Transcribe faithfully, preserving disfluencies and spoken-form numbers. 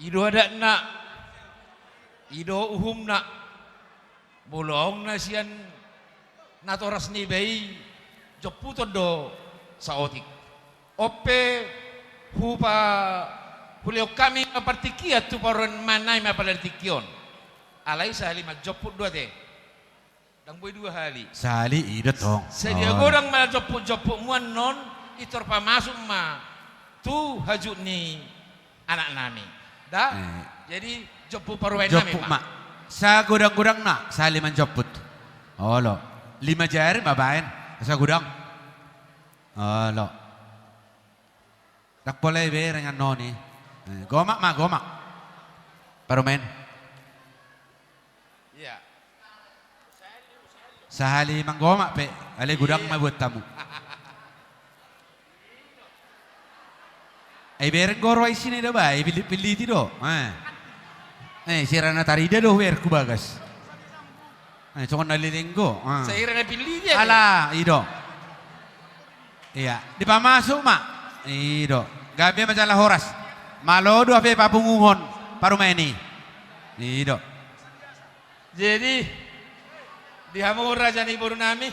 I do adatna, i do uhumna. Molo ahu na sian natoras ni iba i, jomputon do saotik. On pe hupa-, hulehon hami ma partingkian tu parumaennami ma pala di tingki on. Alai sahali manjomput do ate. Ndang boi dua hali. Sahali i do tong. Sadia godang ma jomput-jomputmu annon, pintor pamasuk ma tu hajut ni anaknami. Da? Eh. Jadi jomput parumaennami ma. Jomput ma. Sagodang-godangna sahali manjomput. Olo. Lima jari ma baen. Sagodang. Olo. Ndang pola ibereng annon i. Eh, gomak ma, gomak. Parumaen. Iya. Sahali manggomak pe, alai godang ma buat hamu. Ai bereng do roha isi na i da ba, ai pillit-pilliti do. Eh. Eh, sirana tarida do berengku bagas. Eh, songon na leleng do. Eh. Sirana pilliti ya. Ala, i do. Iya, dipamasuk ma. I do. Gabe ma jala horas. Malo do hape papunguhon parumaen i. I do. Jadi, di hamu raja ni borunami,